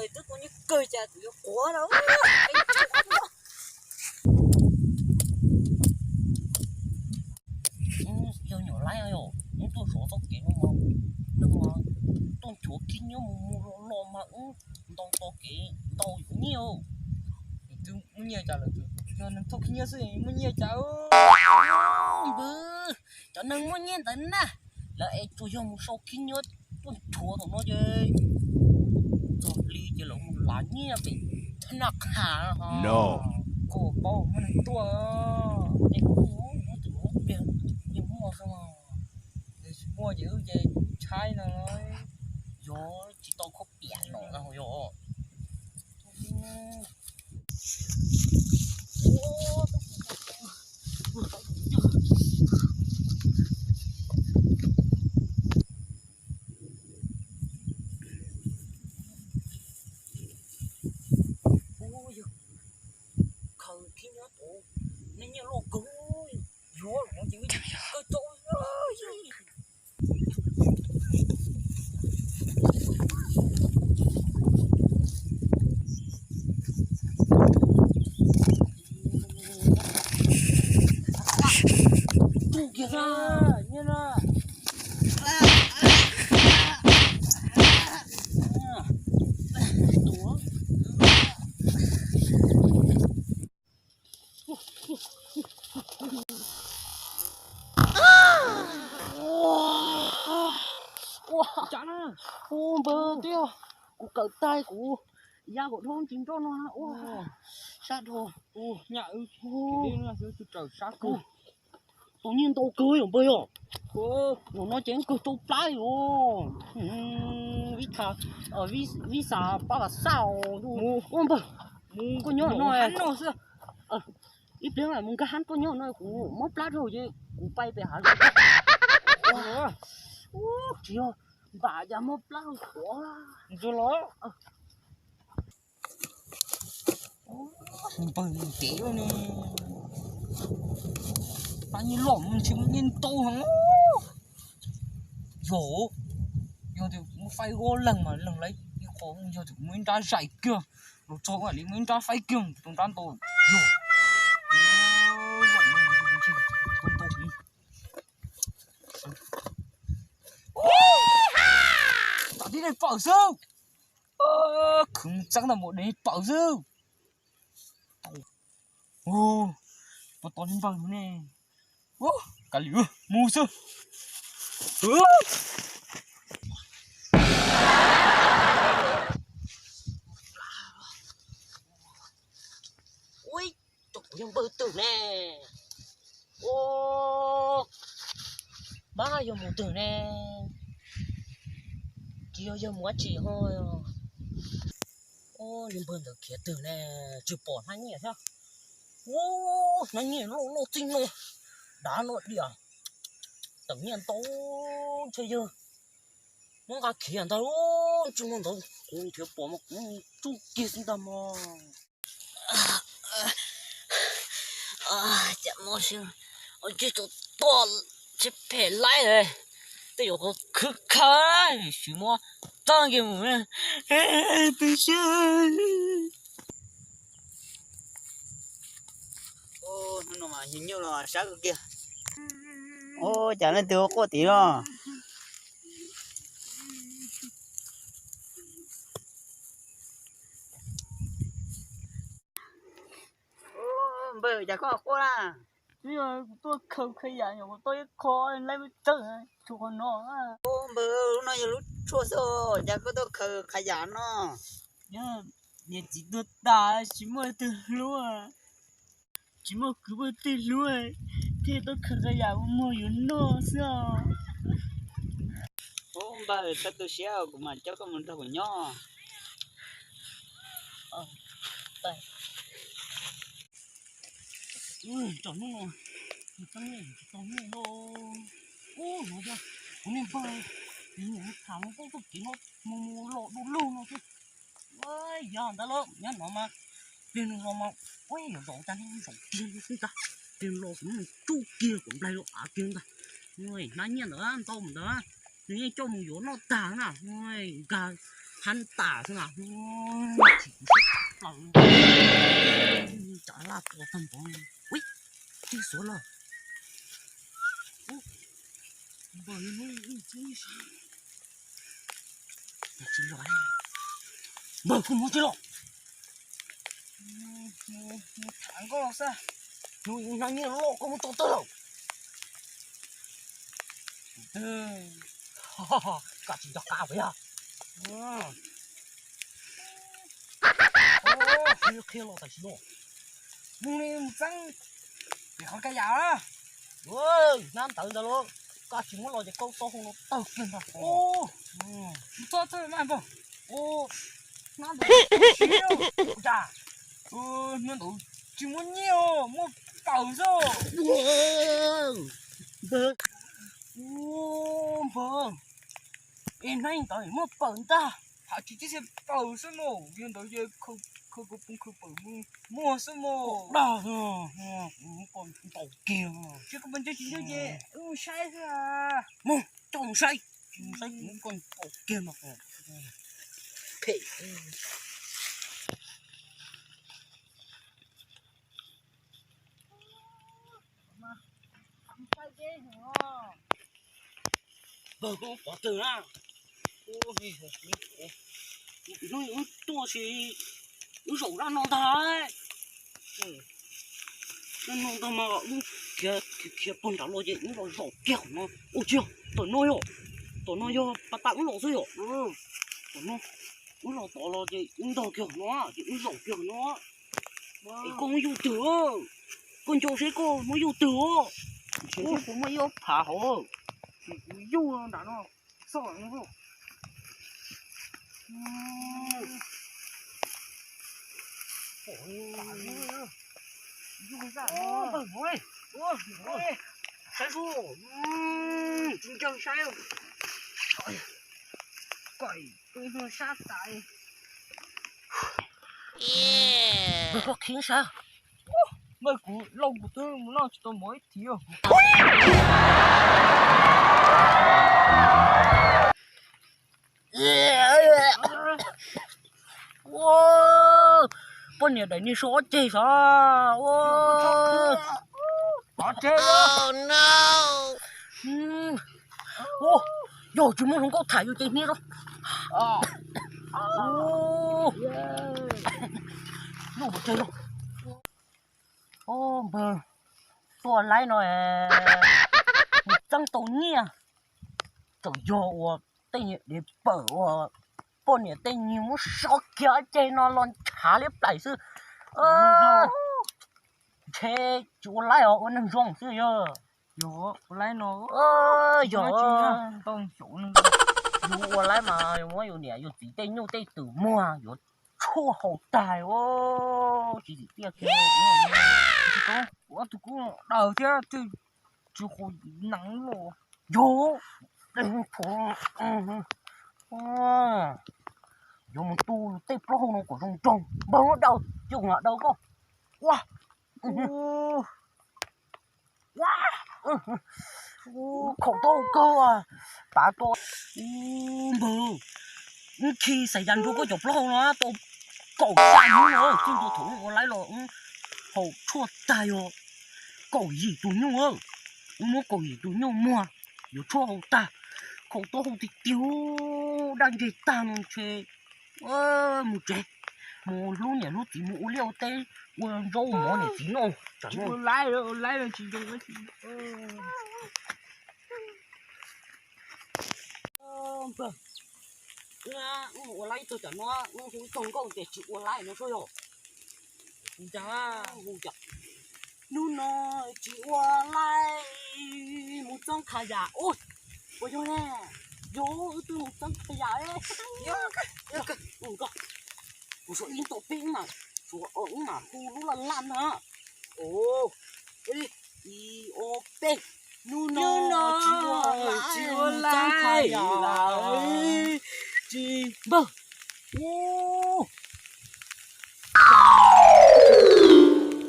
Twb tua nyiaj kawg cas tus yuav quav no. Yog nyuam laib yom, wb tuaj zov txoj kev no mas, neeg mas tuaj nchuav khib nyiab mus mus los los mas wb ntaus txoj kev ntau yuav nyiaj. Twb muaj nyiaj cas lawm, yog neeg thauj khib nyiab xwb muaj nyiaj cas. Npawg, cov neeg muaj nyiaj ntawd na, lawv es tsuas yog mus sau khib nyiab tuaj nchuav tom no ces txog hli ces lawv mus lav nyiaj pem thab naj qha. Koj paub muaj neeg tuaj, es kuv muab tus ub pliag yeej muaj xwb mas, es tsis muaj ces wb ces tshaib no, yog tsis tau khaub piam los na yog. Khaws khib nyiab tus, nej nyiaj loj kawg, yuav los ces kawg tau. Tug kiag na, nyiaj na. Ua, ua npawg tiag, kuv kawm tag kuv ya kom dhau tsis nroj no ua sab dhau. Nyaj wb tus raws sab kawg. Tus nyiaj ntau kawg yom npawg yom. Tus no ces kawg rau plab yom. Vib tha, vib xav pab vas xaj os. Ua npawg, koj nyob no xwb. Ib pliag mus nkag hab koj nyob no kuv mob plab rau ces kuv pais pem hav zoov. Tsis yog npam cas mob plab rau kuv. Npawg ntev ne, pab nyiaj loj mus ntshe muaj nyiaj ntau heev. Yog, yog tias muaj faib ob leeg mas leeg lawv ib qho, yog tias muaj ib nrab zais kiag, los txog li muaj ib nrab faib kiag tus nrab ntau. Yog, tam tib neeg pawm xwb. Khwv mus txeeb ntawm mus de pawm xwb. Puas tau li npawg ne? Kav liam mus xwb. Ua, kuv yog npawg twg ne? Ua, pab yog mus twg ne? Tsis yog yog mus dab tsi ho. Ua, li npawg ntawd khiav twg ne? Tsis pom hnab nyiaj thiab. Ua, hnab nyiaj loj loj txij no, dav no diam. Tawm nyiaj ntau ntshe yawg muab nqa khiav ntag. Tsis muaj ntawd kuv nrhiav pom mas kuv tsuj kiag xwb ntag mog. Cas no tsis tau tuaj, tsis phem laib, tej zaum qhov khwv khav, sim muab txeeb kiag mus. Peb siab. Hnub no mas yug nyuj los sab kiag. Ua cas leej twg ua quaj tid los? Npawg, cas koj quaj na? Twb yog kuv tuaj khaws kha yam nyuam qhuav tau ib qho, laib peb tawg tshuav qhov no. Npawg, lub no yog lub tshuaj xwb, cas koj tuaj khaws kha yam no? Niam txiv tuag tas tsis muaj leej twg hlub, tsis muaj kwv muaj tij hlub, thiaj tuaj khaws kha yam ua muag yuav noj xwb os. Ub npawg, txhob tu siab, kuv mam coj koj mus nrog kuv nyob. Tsom hnub no, tsis tau nyiaj lauj. Ub, no thiab, kuv niag npawg, nws niam tham mus poob txoj kev no, mus mus los du lug no xwb. Yog ntawd lauj, nyob no mas, pliag nws los mas, ua yog zaum tag zaum kiag xwb ntag. Pliag los kuv muab nws tsuj kiag kom nplaig rau av kiag ntag. Hnab nyiaj ntawd ntau ntawd, nws yeej coj mus yuav noj tag na, nkag phab tas xwb na. Chim kuv siab plaws li. Tsam laj tua tag npaum li. Ui, twb xuav los. Npawg, npawg, koj mus tsis los? Mus tham nkauj los xwb. Hnub no nyiaj loj koj muab tso tawg lawm. Koj tsis nco qab puas yog? Qhia los tam sim no. Mus li mus txeeb pem qhov kaj yam. Hnab ntawd ntag lauj, koj tsis muab los ces koj taub hau no tawg kiag ntag. Mus txog txog mas npawg. Hnab ntawd siab. Ua cas hnab ntawd tsis muaj nyiaj, muaj pawg xwb. Npawg, es hnab ntawd muaj pawg ntag. Hais tsis txib xwb pawg xwb mas, yog ntawd ces khaws pawg pawg pawg muag xwb mas. Dag, ntaus kiag. Tsis koj pawg ntsej tsis ntsej ces wb saib xwb. Mus coj mus saib, mus saib kuv muab koj ntaus kiag mas. Phem. Pawg koj pov twg na? Hnub wb tuaj ces wb zaum zaj no ntag. Zaj no ntag mas wb khiav khiav pog nrad los ces wb los zaum kiag qhov no. Ua tsis yog, tom no yog, tom no yog pas tas wb los xwb yom. Tom no wb los tod los ces wb ntog kiag qhov no ces wb zaum kiag qhov no. Es koj muab yug twg? Koj nco seb koj muab yug twg os. Kuv muaj ib ob phav hauv. Kuv yug nram no. Xoj no. Saib, tsis nco saib. Kom sab tas. Koj khib saib. Npawg, kuv lauj, kuv twb mus noj tsis tau mov ib thiv. Poj niam daim niag so ob ceg sav. Yog tsis muaj hluas nkauj tham yus ces hnia os. Npawg, tuaj laib no mus txeeb tau nyiaj, txawm yog ua tej niag dev pawm uas poj niam tej nyuag muab so kiag ob ceg no los ntshav liab plaim xwb. Ntshe tsis ua laib os, ua neeg zoo xwb yog. Yog ua laib no, yog ntau xyov, yus ua laib mas muab yus niam yus txiv tej nyuj tej twm muag yuav tshuaj haus tag. Tsis tim tiaj kiag. Ua tus kub daws thiab tsis qhuav neev los. Yog, yuav mus tu tej plaub hau no kom zoo nraug. Npawg, daws, cia kuv mam daws koj. Ua, khaum tau kawg, pav tau. Npawg, wb khi xav yas nrog koj cov plaub hau no tau kaum xya hnub no, txij ntua thaum wb ua laib los wb haus tshuaj tag yog kaum yim tus nyuj. Wb muab kaum yim tus nyuj muag, yuav tshuaj haus tag, khaum taub hau tiag tiag, daj ntseg tag no ntshe mus tsev, mus hlub niam hlub txiv, mus ua liaj ua teb, ua zaub ua mov niam txiv noj. Tsis ua laib, ua laib tsis zoo. Npawg, wb mus ua laib txog tam no, wb hu ib tug nkauj ces tsis ua laib no sub yog. Hnub no tsis ua laib, mus txeeb qhov yam. Ua yog ne, yog wb twb mus txeeb qhov yam. Kuv suav ib tau peb mas, suav wb mam hu lub laj laj na. Ib, ob, peb. Hnub no tsis ua laib, tsis ua laib lawm. Tsis npawg.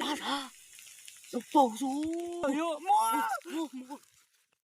Dab, dab, paug xwb.